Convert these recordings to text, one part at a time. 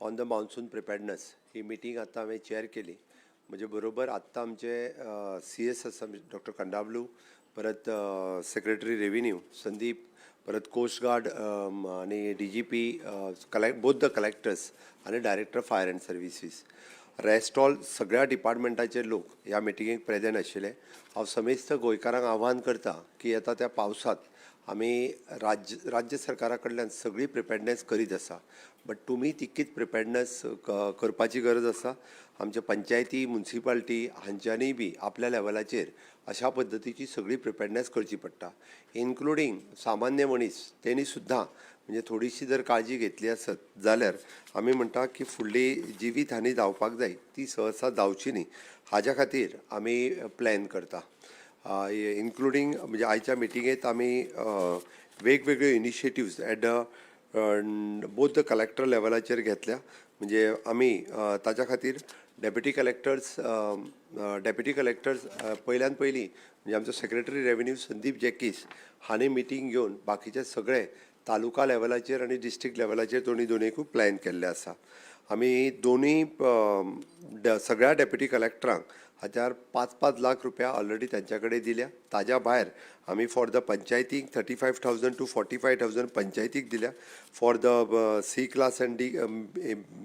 On the monsoon preparedness he meeting आतां हांवें chair केली. म्हजे बरोबर आत्तां आमचे सीएस आसा डॉक्टर कंडावलू, परत सेक्रेटरी रेविन्यू संदीप, परत कोस्ट गार्ड आनी DGP, collect both the collectors आनी director fire and services, rest all सगळ्या डिपार्टमेंटाचे लोक ह्या मिटिंगेक प्रेजेंट आशिल्ले. हांव समेस्त गोंयकारांक आव्हान करता की येता त्या पावसांत आमी राज्य सरकारा कडल्यान सगळी प्रिपेडनेस करीत आसा, बट तुमी तितकीच प्रिपेडनेस करपाची गरज आसा. आमच्या पंचायती, मुन्सिपाल्टी हांच्यांनीय बी आपल्या लेवलाचेर अशा पद्दतीची सगळी प्रिपेडनेस करची पडटा, इन्क्लुडींग सामान्य मनीस, तेणी सुद्दां म्हणजे थोडीशी जर काळजी घेतली आसत जाल्यार आमी म्हणटा की फुडली जिवीत हानी जावपाक जाय ती सहसा जावची न्ही. हाज्या खातीर आमी प्लॅन करता. इन्क्लुडींग म्हणजे आयच्या मिटिंगेत आमी वेगवेगळ्यो initiatives at the both the collector लेवलाचेर घेतल्या. म्हणजे आमी ताच्या खातीर डेप्युटी कलेक्टर्स पयल्यान पयलीं म्हणजे आमचो सेक्रेटरी रेवेन्यू संदीप जॅकीस हांणी मिटींग घेवन बाकीचे सगळे तालुका लेवलाचेर आनी डिस्ट्रिक्ट लेवलाचेर दोनी दोनीकूय प्लॅन केल्ले आसा. आमी दोनूय सगळ्या डेप्युटी कलेक्टरांक हाच्यार 5-5 लाख रुपया ऑलरेडी तांच्या कडेन दिल्या. ताज्या भायर आमी फॉर the पंचायतीक 35,000 to 45,000 पंचायतीक दिल्या. For the C class and D,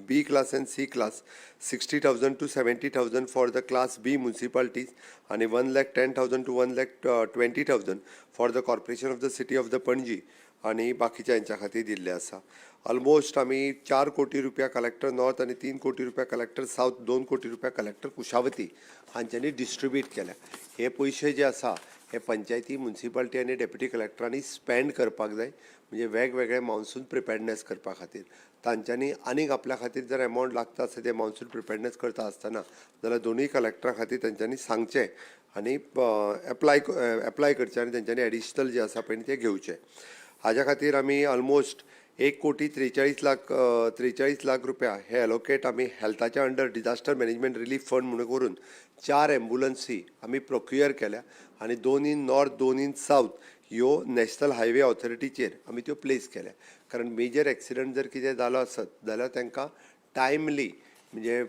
B class and C class 60,000 to 70,000, for the class B municipalities आनी 1,10,000 to 1,20,000 for the corporation of the city of the Panaji आनी बाकीच्या हेंच्या खातीर दिल्ले आसा. ऑलमोस्ट आमी 4 कोटी रुपया कलेक्टर नॉर्थ आनी 3 कोटी रुपया कलेक्टर सावथ, 2 कोटी रुपया कलेक्टर कुशावती हांच्यांनी डिस्ट्रिब्यूट केल्या. हे पयशे जे आसा हे पंचायती, मुन्सिपाल्टी आनी डेप्युटी कलेक्टरांनी स्पेंड करपाक जाय, म्हणजे वेगवेगळे मॉन्सून प्रिपेडनेस करपा खातीर. तांच्यांनी आनीक आपल्या खातीर जर एमावंट लागता आसत ते मॉन्सून प्रिपेडनेस करता आसतना जाल्यार दोनूय कलेक्टरा खातीर तेंच्यांनी सांगचें आनी एप्लाय करचें आनी तेंच्यांनी एडिशनल जे आसा पळय ते घेवचे. हाज्या खातीर आमी ऑलमोस्ट 1 कोटी 43 लाख 43 लाख रुपया हे एलोकेट आमी हेल्थाच्या under disaster management relief fund म्हणून करून चार एम्बुलन्सी आमी प्रोक्युअर केल्या आनी दोन इन नॉर्थ, दोन इन सावथ ह्यो नॅशनल हायवे ऑथॉरिटीचेर आमी त्यो प्लेस केल्या, कारण मेजर एक्सिडंट जर कितें जालो आसत जाल्यार तांकां टायमली म्हणजे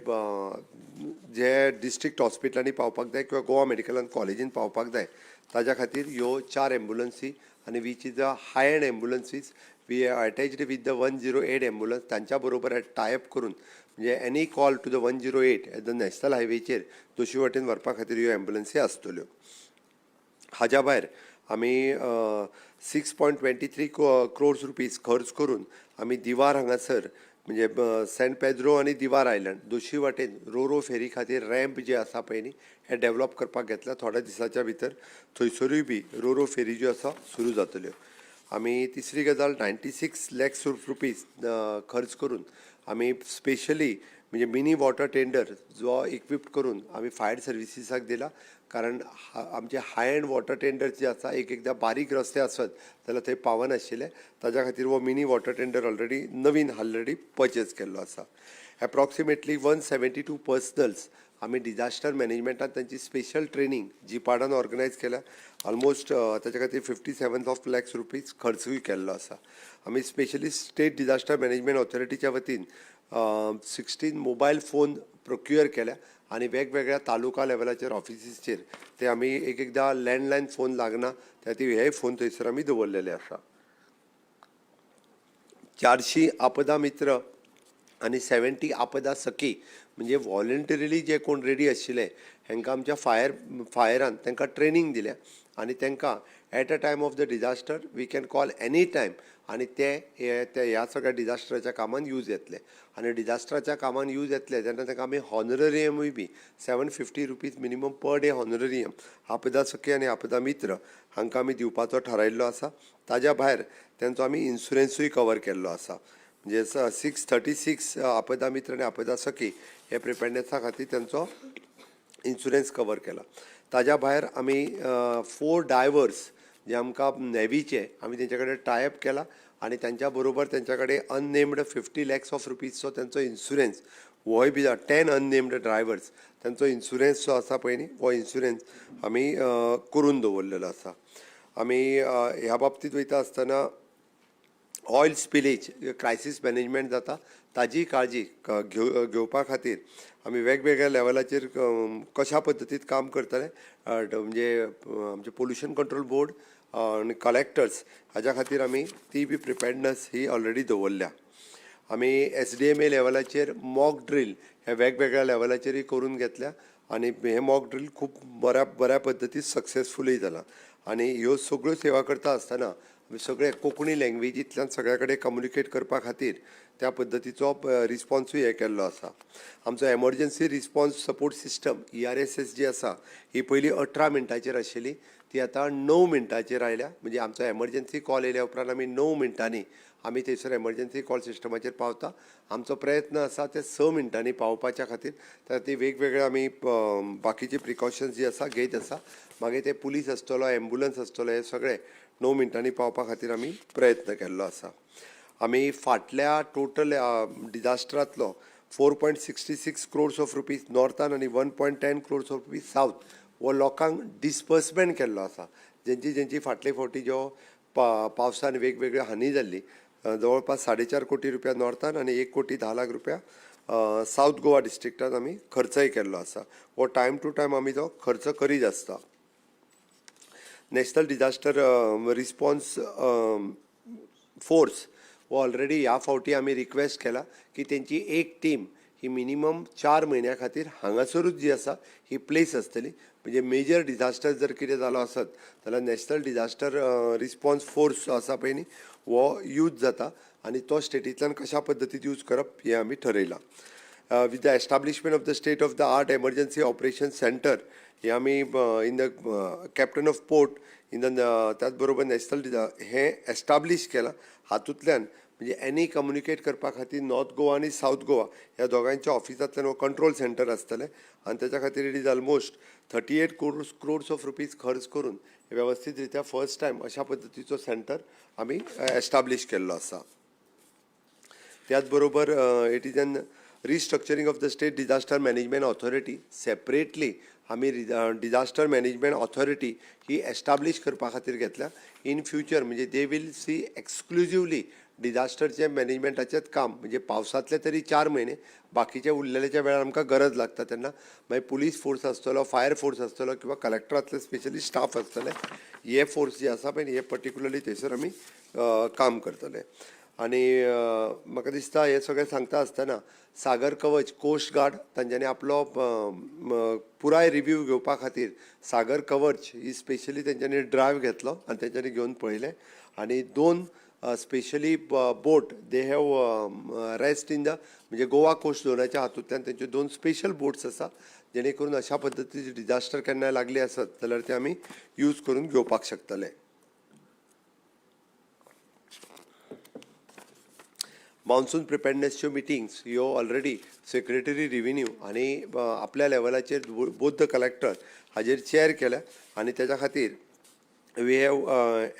जे डिस्ट्रिक्ट हॉस्पिटलांनी पावपाक जाय किंवा गोवा मेडिकल कॉलेजीन पावपाक जाय. ताज्या खातीर ह्यो चार एम्बुलन्सी आनी which is a high end ambulances, we attached with the 108 ambulance, तांच्या बरोबर टायअप करून म्हणजे any call to the 108 at the national हायवेचेर दोशी वाटेन व्हरपा खातीर ह्यो एम्बुलन्सी आसतल्यो. हाज्या भायर आमी 6.23 crores rupees खर्च करून आमी दिवार हांगासर म्हणजे सेंट पेद्रो आनी दिवार आयलंड दोशी वाटेन रोरो फेरी खातीर रॅम्प जे आसा पळय न्ही, हे डेवलप करपाक घेतल्या. थोड्या दिसाच्या भितर थंयसरूय बी रोरो फेरी ज्यो आसा सुरू जातल्यो. आमी तिसरी गजाल, 96 लॅक्स रुपीज खर्च करून आमी स्पेशली म्हणजे मिनी वॉटर टेंडर जो इक्विप्ड करून आमी फायर सर्विसीसाक दिला, कारण आमचे हाय एंड वॉटर टेंडर जे आसा एक एकदां बारीक रस्ते आसत जाल्यार थंय पावनाशिल्ले. ताज्या खातीर हो मिनी वॉटर टेंडर ऑलरेडी नवीन ऑलरेडी पर्चेस केल्लो आसा. Approximately 172 personnels आमी डिझास्टर मॅनेजमेंटात तांची स्पेशल ट्रेनींग जिपाडान ऑर्गनायज केल्या. ऑलमोस्ट ताच्या खातीर 57 of lakhs rupees खर्चूय केल्लो आसा. आमी स्पेशली स्टेट डिझास्टर मॅनेजमेंट ऑथॉरिटीच्या वतीन 16 मोबायल फोन प्रोक्युअर केल्या आनी वेगवेगळ्या तालुका लेवलाचेर ऑफिसीसचेर ते आमी एक एकदां लँडलायन फोन लागना, त्या खातीर हे फोन थंयसर आमी दवरलेले आसा. 400 आपदा मित्र आनी 70 आपदा सखी, म्हणजे वॉलंटरिली जे कोण रेडी आशिल्ले, हांकां आमच्या फायरान तांकां ट्रेनींग दिल्या आनी तांकां at a time of the disaster we can call any time आनी ते हे ते ह्या सगळ्या डिझास्टराच्या कामान यूज येतले. आनी डिझास्टराच्या कामान यूज येतले तेन्ना तांकां आमी हॉनररियमूय बी ₹750 minimum per day honorarium आपदा सखी आनी आपदा मित्र हांकां आमी दिवपाचो थारायल्लो आसा. ताज्या भायर तेंचो आमी इन्शुरन्सूय कवर केल्लो आसा. म्हणजे 636 आपदा मित्र आनी आपदा सखी हे प्रिपेडनेसा खातीर तेंचो इन्शुरन्स कवर केला. ताज्या भायर आमी फोर डायवर्स जे आमकां नेवीचे आमी तेंच्या कडेन टायअप केला आनी तांच्या बरोबर तेंच्या कडेन अननेम्ड 50 लॅक्स ऑफ रुपीजचो तेंचो इन्शुरन्स होय बी 10 अननेम्ड ड्रायवर्स तेंचो इन्शुरन्स जो आसा पळय न्ही, हो इन्शुरन्स आमी करून दवरलेलो आसा. आमी ह्या बाबतींत वयता आसतना ऑयल स्पिलेज क्रायसीस मॅनेजमेंट जाता. ताजी काळजी घेवपा खातीर आमी वेगवेगळ्या लेवलाचेर कशा पद्दतीन काम करतले, म्हणजे आमचे पोल्युशन कंट्रोल बोर्ड आनी कलेक्टर्स हाज्या खातीर आमी ती बी प्रिपेडनस ही ऑलरेडी दवरल्या. आमी एसडीएमए लेवलाचेर मॉक ड्रील हे वेगवेगळ्या लेवलाचेरूय करून घेतल्या आनी हे मॉक ड्रील खूब बऱ्या बऱ्या पद्दतीन सक्सेसफुलूय जाला. आनी ह्यो सगळ्यो सेवा करता आसतना आमी सगळे कोंकणी लँग्वेजींतल्यान सगळ्या कडेन कम्युनिकेट करपा खातीर त्या पद्दतीचो रिस्पोन्सूय हे केल्लो आसा. आमचो emergency response support system, ERSS जी आसा, ही पयलीं 18 मिनटांचेर आशिल्ली, ती आतां 9 मिनटांचेर आयल्या. म्हणजे आमचो एमर्जन्सी कॉल येयल्या उपरांत आमी 9 मिनटांनी आमी थंयसर एमर्जन्सी कॉल सिस्टमाचेर पावता. आमचो प्रयत्न आसा ते 6 मिनटांनी पावपाच्या खातीर. त्या खातीर वेगवेगळे आमी बाकीचे प्रिकॉशन्स जी आसा घेयत आसा. मागीर ते पुलीस आसतलो, एम्बुलन्स आसतलो, हे सगळे 9 मिनटांनी पावपा खातीर आमी प्रयत्न केल्लो आसा. आमी फाटल्या टोटल डिजास्टरांतलो 4.66 crores of rupees नॉर्थान आनी 1.10 crores of rupees south हो लोकांक डिसबर्समेंट केल्लो आसा, जेंची जेंची फाटले फावटी ज्यो पावसान वेगवेगळ्यो हानी जाल्ली. जवळपास 4.5 कोटी रुपया नॉर्थान आनी 1 कोटी 10 लाख रुपया सावथ गोवा डिस्ट्रिक्टान आमी खर्चय केल्लो आसा. हो टायम टू टायम आमी तो खर्च करीत आसता. नॅशनल डिजास्टर रिस्पॉन्स फोर्स हो ऑलरेडी ह्या फावटी आमी रिक्वेस्ट केला की तेंची एक टीम ही मिनिमम 4 म्हयन्या खातीर हांगासरूच जी आसा ही प्लेस आसतली. म्हणजे मेजर डिजास्टर जर कितें जालो आसत जाल्यार नॅशनल डिजास्टर रिस्पॉन्स फोर्स जो आसा पळय न्ही, हो यूज जाता आनी तो स्टेटींतल्यान कशा पद्दतीन यूज करप हें आमी ठरयलां. With the establishment of the state of the art emergency operation center हे आमी in the captain of port in the त्याच बरोबर नॅशनल हें एस्टाब्लीश केलां. हातूंतल्यान म्हणजे एनी कम्युनिकेट करपा खातीर नॉर्थ गोवा आनी सावथ गोवा ह्या दोगांयच्या ऑफिसांतल्यान हो कंट्रोल सेंटर आसतलें आनी तेच्या खातीर it is almost 38 crores of rupees खर्च करून वेवस्थीत रित्या फर्स्ट टायम अशा पद्दतीचो सेंटर आमी एस्टाब्लीश केल्लो आसा. त्याच बरोबर it is an restructuring of the State Disaster Management Authority. Separately आमी डिजास्टर मॅनेजमेंट ऑथॉरिटी ही एस्टाब्लीश करपा खातीर घेतल्या. इन फ्युचर म्हणजे they will see exclusively डिजास्टरचें मॅनेजमेंटाचेंच काम, म्हणजे पावसांतले तरी 4 म्हयने. बाकीचे उरलेल्याच्या वेळार आमकां गरज लागता तेन्ना मागीर पुलीस फोर्स आसतलो, फायर फोर्स आसतलो किंवा कलेक्टरांतले स्पेशली स्टाफ आसतले. हे फोर्स जे आसा पळय, हे पर्टिक्युलरली थंयसर आमी काम करतले. आनी म्हाका दिसता हें सगळें सांगता आसतना सागर कवच, कोस्ट गार्ड तांच्यांनी आपलो पुराय रिव्यू घेवपा खातीर सागर कवच ही स्पेशली तेंच्यांनी ड्रायव घेतलो आनी तेंच्यांनी घेवन पळयलें आनी दोन specially boat they have rest in the म्हणजे गोवा कोस्ट झोनाच्या हातूंतल्यान तेंच्यो दोन स्पेशल बोट्स आसा, जेणे करून अशा पद्दतीचे डिजास्टर केन्नाय लागले आसत जाल्यार ते आमी यूज करून घेवपाक शकतले. मॉन्सून प्रिपेडनेसच्यो मिटिंग्स ह्यो ऑलरेडी सेक्रेटरी रिव्हेन्यू आनी आपल्या लेवलाचेर बोथ the collector हाजेर चेअर केल्या आनी तेच्या खातीर we have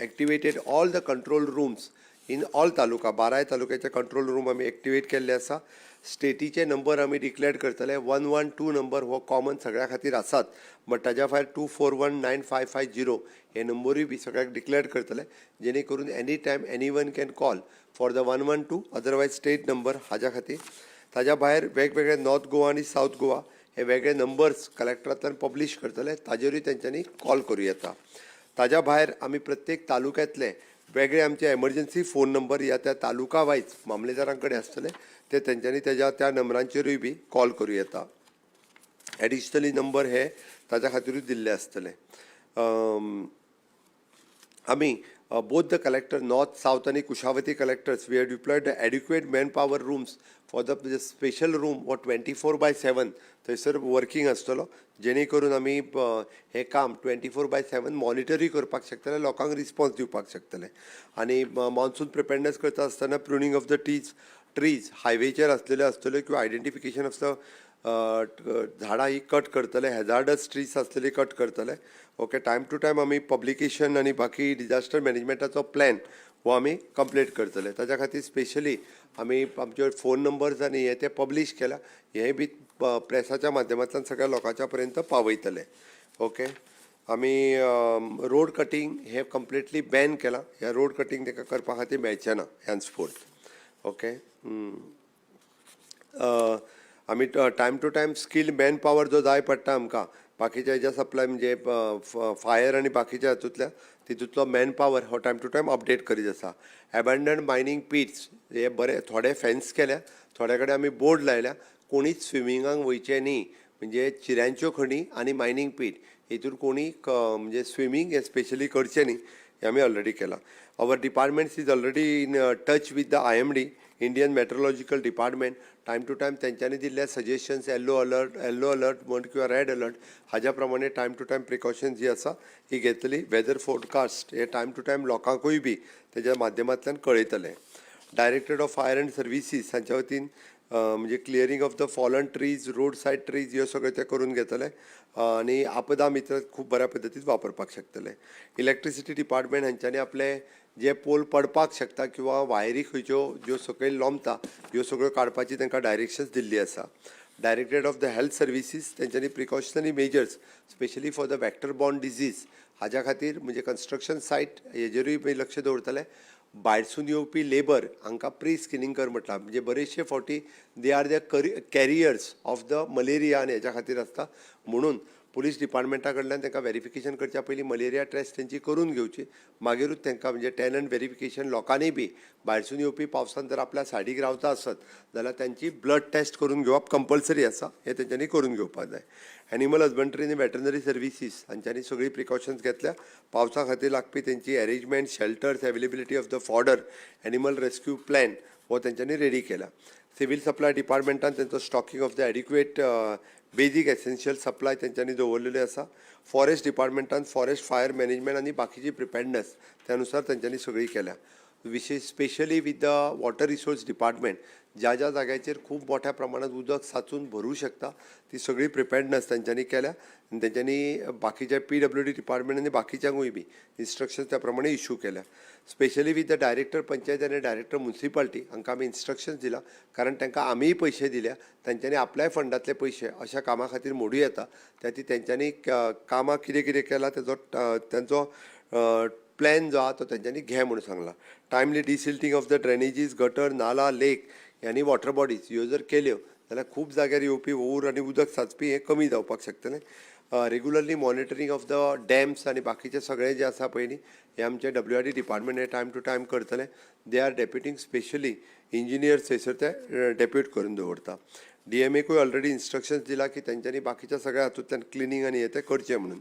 activated all the control rooms in all taluka. बाराय तालुक्याचे कंट्रोल रूम आमी एक्टिवेट केल्ले आसा. स्टेटीचे नंबर आमी डिक्लेअर करतले. 112 नंबर हो कॉमन सगळ्या खातीर आसात, बट ताज्या भायर 2419550 हे नंबरूय बी सगळ्याक डिक्लेअर करतले, जेणे करून any time anyone can call for the 112, otherwise state number हाज्या खातीर. ताज्या भायर वेगवेगळे नॉर्थ गोवा आनी सावथ गोवा हे वेगळे नंबर्स कलेक्टरांतल्यान पब्लीश करतले, ताजेरूय तेंच्यांनी कॉल करूं येता. ताज्या भायर आमी प्रत्येक तालुक्यांतले वेगळे आमचे एमर्जन्सी फोन नंबर ह्या त्या तालुका वायज मामलेदारां कडेन आसतले, ते तेंच्यांनी तेज्या त्या नंबरांचेरूय बी कॉल करूं येता. एडिशनली नंबर हे ताज्या खातीरूय दिल्ले आसतले. आमी both the collector, north, south आनी Kushavati collectors, we have deployed the adequate man power rooms for the special room हो 24/7 थंयसर वर्किंग आसतलो, जेणे करून आमी हें काम 24/7 मॉनिटरूय करपाक शकतले, लोकांक रिस्पॉन्स दिवपाक शकतले. आनी मॉन्सून प्रिपेडनेस करता आसतना pruning of the trees हायवेचेर आसलेल्यो आसतल्यो किंवा आयडेंटिफिकेशन ऑफ the झाडां ही कट करतले, हॅजार्डस ट्रीज आसलेली कट करतले. ओके, टायम टू टायम आमी पब्लिकेशन आनी बाकी डिजास्टर मॅनेजमेंटाचो प्लॅन हो आमी कंप्लीट करतले. ताच्या खातीर स्पेशली आमी आमचे फोन नंबर्स आनी हे ते पब्लीश केला, हें बी प्रेसाच्या माध्यमांतल्यान सगळ्या लोकांच्या पर्यंत पावयतले. ओके, आमी रोड कटींग हे कंप्लिटली बॅन केलां. ह्या रोड कटींग ताका करपा खातीर मेळचें ना हेन्सफोर्थ. ओके. आमी time to time skilled man power जो जाय पडटा आमकां बाकीच्या हेज्या सप्लाय, म्हणजे फायर आनी बाकीच्या हातूंतल्या तितूंतलो मॅन पावर हो टायम टू टायम अपडेट करीत आसा. एबंडन मायनींग पिट्स हे बरे थोडे फेन्स केल्या, थोड्या कडेन आमी बोर्ड लायल्या, कोणीच स्विमिंगाक वयचें न्ही. म्हणजे चिऱ्यांच्यो खणी आनी मायनींग पीट हेतूर कोणी म्हणजे स्विमींग हें स्पेशली करचें न्ही, हें आमी ऑलरेडी केलां. Our departments is already in touch with the IMD, Indian Meteorological Department. Time to time तेंच्यांनी दिल्ले suggestions, yellow alert, yellow alert म्हण किंवा रेड अलर्ट, हाज्या प्रमाणे टायम टू टायम प्रिकॉशन्स जी आसा ही घेतली. वेदर फोरकास्ट हे टायम टू टायम लोकांकूय बी तेज्या माध्यमांतल्यान कळयतले. Directorate of Fire and Services हांच्या वतीन म्हणजे clearing of the fallen trees, road side trees ह्यो सगळ्यो ते करून घेतले आनी आपदा मित्र खूब बऱ्या पद्दतीन वापरपाक शकतले. इलेक्ट्रिसिटी डिपार्टमेंट हांच्यांनी आपले जे पोल पडपाक शकता किंवा वायरी खंयच्यो ज्यो सकयल लोंबता, ह्यो सगळ्यो काडपाची तांकां डायरेक्शन्स दिल्ली आसा. Directorate of the Health Services तेंच्यांनी precautionary measures, specially for the vector borne disease हाज्या खातीर, म्हणजे कन्स्ट्रक्शन सायट हेजेरूय बी लक्ष दवरतले. भायरसून येवपी लेबर हांकां प्री स्क्रिनींग कर म्हटलां. म्हणजे बरेचशे फावटी they are the carriers of the malaria आनी हेज्या खातीर आसता, म्हणून पुलीस डिपार्टमेंटा कडल्यान तांकां वेरिफिकेशन करच्या पयलीं मलेरिया टेस्ट तेंची करून घेवची, मागीरूच तांकां म्हणजे टेनंट वेरिफिकेशन. लोकांनी बी भायरसून येवपी पावसान जर आपल्या सायडीक रावता आसत जाल्यार तांची ब्लड टेस्ट करून घेवप कंपल्सरी आसा, हें तेंच्यांनी करून घेवपाक जाय. एनिमल हजबंड्री आनी वेटरनरी सर्विसीस हांच्यांनी सगळी प्रिकॉशन्स घेतल्या. पावसा खातीर लागपी तेंची arrangement, shelters, availability of the fodder, animal rescue plan हो तेंच्यांनी रेडी केला. सिवील सप्लाय डिपार्टमेंटान तेंचो stocking of the adequate basic essential supply तेंच्यांनी दवरलेली आसा. फॉरेस्ट डिपार्टमेंटान फॉरेस्ट फायर मॅनेजमेंट आनी बाकीची प्रिपेडनस त्या नुसार तेंच्यांनी सगळी केल्या. विशेश specially with the Water Resource Department, ज्या ज्या जाग्याचेर खूब मोठ्या प्रमाणात उदक साचून भरूं शकता, ती सगळी प्रिपेडनस तेंच्यांनी केल्या आनी तेंच्यांनी बाकीच्या पीडब्ल्यूडी डिपार्टमेंट आनी बाकीच्यांकूय बी इन्स्ट्रक्शन्स त्या प्रमाणे इशू केल्या. Specially with the director panchayat आनी डायरेक्टर मुन्सिपाल्टी हांकां आमी इन्स्ट्रक्शन्स दिला, कारण तांकां आमीय पयशे दिल्या, तेंच्यांनी आपल्याय फंडांतले पयशे अशा कामा खातीर मोडूं येता. त्या ती तेंच्यांनी कामां कितें कितें केलां, तेजो तेंचो प्लॅन जो आहा तो तेंच्यांनी घे म्हणून सांगला. Timely desilting of the drainages, gutter, nala, lake आनी वॉटर बॉडीज ह्यो जर केल्यो जाल्यार खूब जाग्यार येवपी हुंवर आनी उदक साचपी हें कमी जावपाक शकतलें. Regularly monitoring of the dams आनी बाकीचें सगळें जें आसा पळय न्ही, हें आमचें डब्ल्यूआरडी डिपार्टमेंट हें टायम टू टायम करतलें. They are deputing specially engineers, थंयसर ते डेप्यूट करून दवरता. डीएमएकूय ऑलरेडी इन्स्ट्रक्शन्स दिला की तेंच्यांनी बाकीच्या सगळ्या हातूंतल्यान क्लिनींग आनी हें तें करचें म्हणून.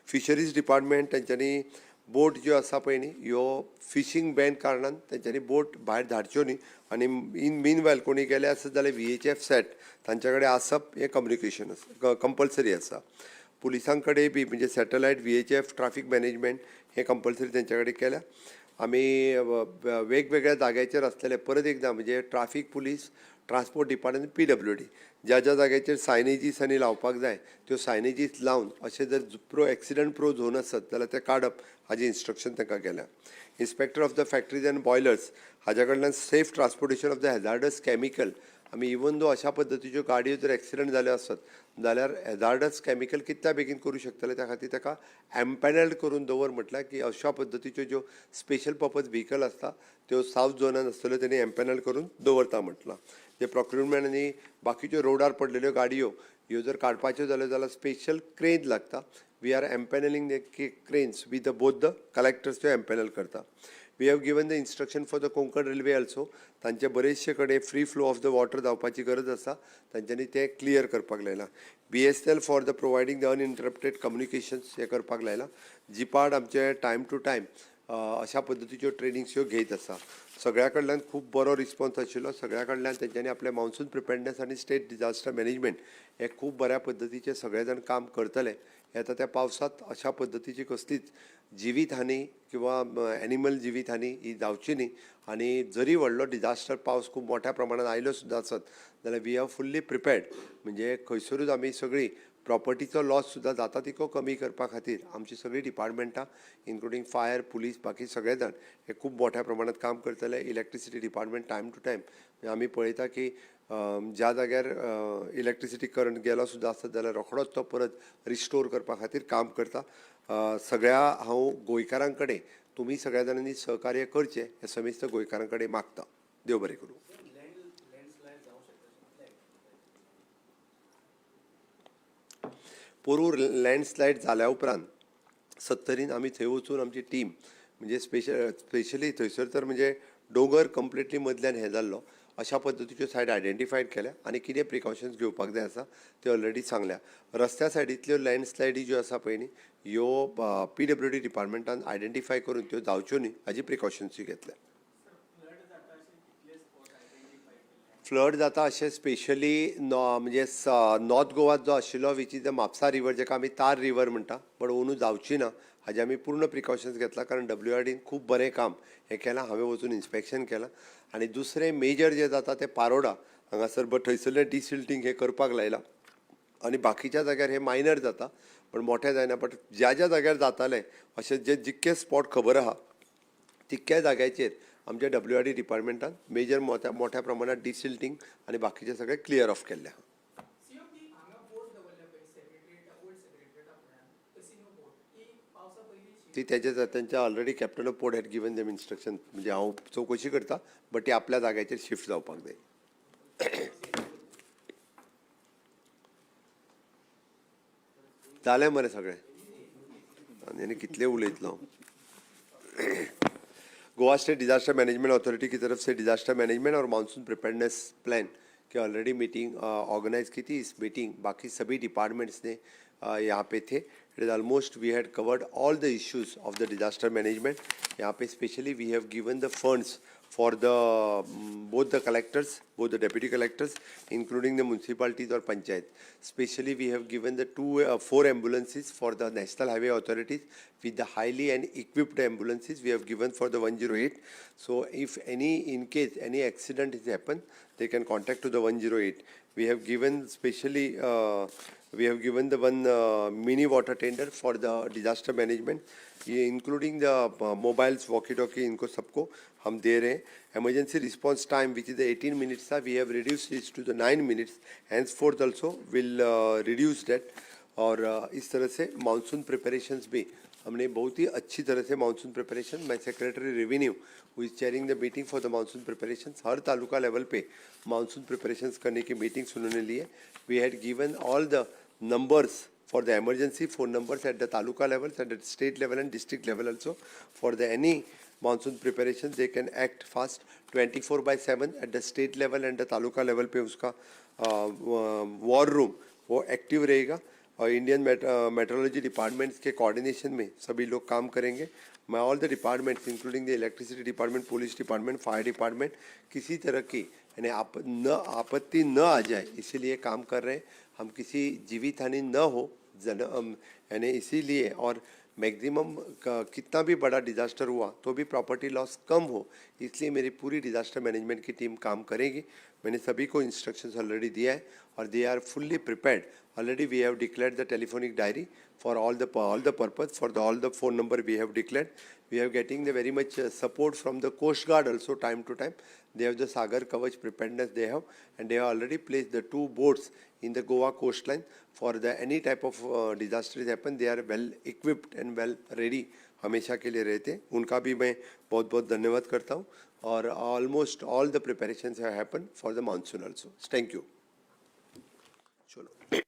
फिशरीज डिपार्टमेंट तेंच्यांनी बोट ज्यो आसा पळय न्ही, ह्यो फिशींग बॅन कारणान तेंच्यांनी बोट भायर धाडच्यो न्ही आनी इन मीन वायल कोणी गेले आसत जाल्यार व्हीएचएफ सेट तांच्या कडेन आसप हें कम्युनिकेशन आसा, कंपल्सरी आसा. पुलिसां कडेन बी म्हणजे सॅटलायट व्हीएचएफ ट्राफीक मॅनेजमेंट हें कंपल्सरी तेंच्या कडेन केल्या. आमी वेगवेगळ्या जाग्याचेर आसलेले, परत एकदां म्हणजे traffic police, transport department, PWD, ज्या ज्या जाग्याचेर सायनेजीस आनी लावपाक जाय त्यो सायनेजीस लावन अशें जर प्रो एक्सिडंट प्रो झोन आसत जाल्यार ते काडप हाजी इन्स्ट्रक्शन तांकां केल्या. Inspector of the factories and boilers हाज्या कडल्यान safe transportation of the hazardous chemical. आमी इवन दो अशा पद्दतीच्यो गाडयो जर एक्सिडंट जाल्यो आसत जाल्यार हॅजार्डस कॅमिकल कितल्या बेगीन करूं शकतले, त्या खातीर ताका एम्पॅनल्ड करून दवर म्हटल्यार की अशा पद्दतीच्यो ज्यो स्पेशल पर्पज व्हिकल आसता त्यो सावथ झोनान आसतल्यो, तेणी एम्पॅनल करून दवरता म्हटलां. जे प्रोक्युरमेंट आनी बाकीच्यो रोडार पडलेल्यो गाडयो ह्यो जर काडपाच्यो जाल्यो जाल्यार स्पेशल क्रेन लागता. We are empaneling the cranes with the both the collectors, त्यो एम्पॅनल करता. We have given the instruction for the Konkan Railway also. तांचे बरेचशे कडेन free flow of the water जावपाची गरज आसा, तांच्यांनी तें क्लियर करपाक लायलां. BSNL for the providing the uninterrupted communications हें करपाक लायलां. जिपाड आमचे टायम टू टायम अशा पद्दतीच्यो ट्रेनिंग्स ह्यो घेयत आसा. सगळ्या कडल्यान खूब बरो रिस्पॉन्स आशिल्लो. सगळ्या कडल्यान तेंच्यांनी आपलें मॉन्सून प्रिपेडनेस आनी स्टेट डिजास्टर मॅनेजमेंट हे खूब बऱ्या पद्दतीचे सगळे जाण काम करतले. येता त्या पावसांत अशा पद्दतीची कसलीच जिवीत हानी किंवा एनिमल जिवीत हानी ही जावची न्ही आनी जरी व्हडलो डिजास्टर पावस खूब मोठ्या प्रमाणात आयलो सुद्दां आसत जाल्यार we are fully prepared. म्हणजे खंयसरूच आमी सगळीं प्रॉपर्टीचो लॉस सुद्दां जाता तितको कमी करपा खातीर आमची सगळीं डिपार्टमेंटां, इन्क्लुडींग फायर, पुलीस, बाकी सगळे जाण हे खूब मोठ्या प्रमाणात काम करतले. Electricity department time to time आमी पळयता की ज्या जाग्यार इलेक्ट्रिसिटी करंट गेलो सुद्दां आसत जाल्यार रोखडोच तो परत रिस्टोर करपा खातीर काम करता. सगळ्या हांव गोंयकारां कडेन तुमी सगळ्या जाणांनी सहकार्य करचें हें समेस्त गोंयकारां कडेन मागता. देव बरें करूं. पोरूर लँडस्लायड जाल्या उपरांत सत्तरीन आमी थंय वचून आमची टीम म्हणजे स्पेशली थंयसर तर म्हणजे दोंगर कंप्लिटली मदल्यान हें जाल्लो, अशा पद्दतीच्यो सायड आयडेंटिफायड केल्या आनी कितें प्रिकॉशन्स घेवपाक जाय आसा त्यो ऑलरेडी सांगल्या. रस्त्या सायडींतल्यो लँडस्लायडी ज्यो आसा पळय न्ही, ह्यो पीडब्ल्यूडी डिपार्टमेंटान आयडेंटिफाय करून त्यो जावच्यो न्ही हाजी प्रिकॉशन्सूय घेतल्या. फ्लड जाता अशें स्पेशली नॉ म्हणजे नॉर्थ गोवात जो आशिल्लो, which is the Mapusa river, जेका आमी तार रिवर म्हणटा, बट अंदू जावची ना हाजें आमी पूर्ण प्रिकॉशन्स घेतला, कारण डब्ल्यू आर डीन खूब बरें काम हें केलां. हांवें वचून इन्स्पेक्शन केलां. आनी दुसरें मेजर जें जाता तें पारोडा हांगासर, बट थंयसरलें डिसिल्टींग हें करपाक लायलां आनी बाकीच्या जाग्यार हे मायनर जाता पण मोठे जायना. बट ज्या ज्या जाग्यार जाताले अशें जे जितके स्पॉट खबर आहा तितक्या जाग्याचेर आमच्या डब्ल्यू आर डी डिपार्टमेंटान मेजर मोठ्या मोठ्या प्रमाणात डिसिल्टींग आनी बाकीचें सगळें क्लियर ऑफ केल्लें आहा. सीएम, ती हांगा बोट दवरल्या पळय सेक्रेटरीएट, ओल्ड सेक्रेटरीएटा फुड्यान, कसिनो बोट, ती पावसा पयलीं ती तेजे तेंच्या already captain of port had given them instruction. म्हणजे हांव चवकशी करता, बट ती आपल्या जाग्याचेर शिफ्ट जावपाक जाय. जालें मरे सगळें? आनी आनी कितलें उलयतलो? Goa state disaster management authority की तरफ से डिजास्टर मैनेजमेंट और मानसून प्रिपेयर्डनेस प्लान की ऑलरेडी मीटिंग ऑर्गेनाइज की थी. इस मीटिंग बाकी सभी डिपार्टमेंट्स ने यहाँ पे थे. It is almost we had covered all the issues of the disaster management. यहाँ pay specially we have given the funds for the both the collectors, both the deputy collectors, including the municipalities or panchayat. Specially, we have given the two four ambulances for the national highway authorities with the highly and equipped ambulances we have given for the 108. So, if any in case any accident is happen, they can contact to the 108. We have given specially we have given the one mini water tender for the disaster management, ये including the mobiles, walkie talkie, इनको सबको हम दे रहे हैं. Emergency response time, which is the 18 minutes था, we have reduce it to the 9 minutes. Henceforth also will reduce that. और इस तरह से monsoon preparations भी हमने बहुत ही अच्छी तरह से मानसून प्रिपरेशन, मैं secretary revenue who is chairing the meeting for the monsoon preparation, her taluka level pay monsoon preparations करने की meetings उन्होंने लिए. We had given all the numbers for the emergency phone numbers at the taluka levels, at the state level and district level also. For the any monsoon preparation, they can act fast 24/7 at the state level and the taluka level पे उसका war room वो active रहेगा और Indian metrology departments के coordination में सभी लोग काम करेंगे. मैं all the departments, including the electricity department, police department, fire department, किसी तरह की यानी आप न आपत्ति न आ जाए इसीलिए काम कर रहे हैं हम. किसी जीवित हानि न हो जन यानी इसीलिए और मैक्सिमम कितना भी बड़ा डिज़ास्टर हुआ तो भी प्रॉपर्टी लॉस कम हो, इसलिए मेरी पूरी डिज़ास्टर मैनेजमेंट की टीम काम करेगी. मैंने सभी को इंस्ट्रक्शंस ऑलरेडी दिया है और they are fully prepared. Already we have declared the telephonic diary for all the purpose, for the all the phone number we have declared. We are getting the very much support from the coast guard also time to time. They have the Sagar Kavach preparedness they have, and they have already placed the two boats in the Goa coastline for the any type of disaster is happen. They are well equipped and well ready, हमेशा K लिए रहते हैं. उनका भी मैं बहुत बहुत धन्यवाद करता हूँ और almost all the preparations have happen for the monsoon also. Thank you. चलो.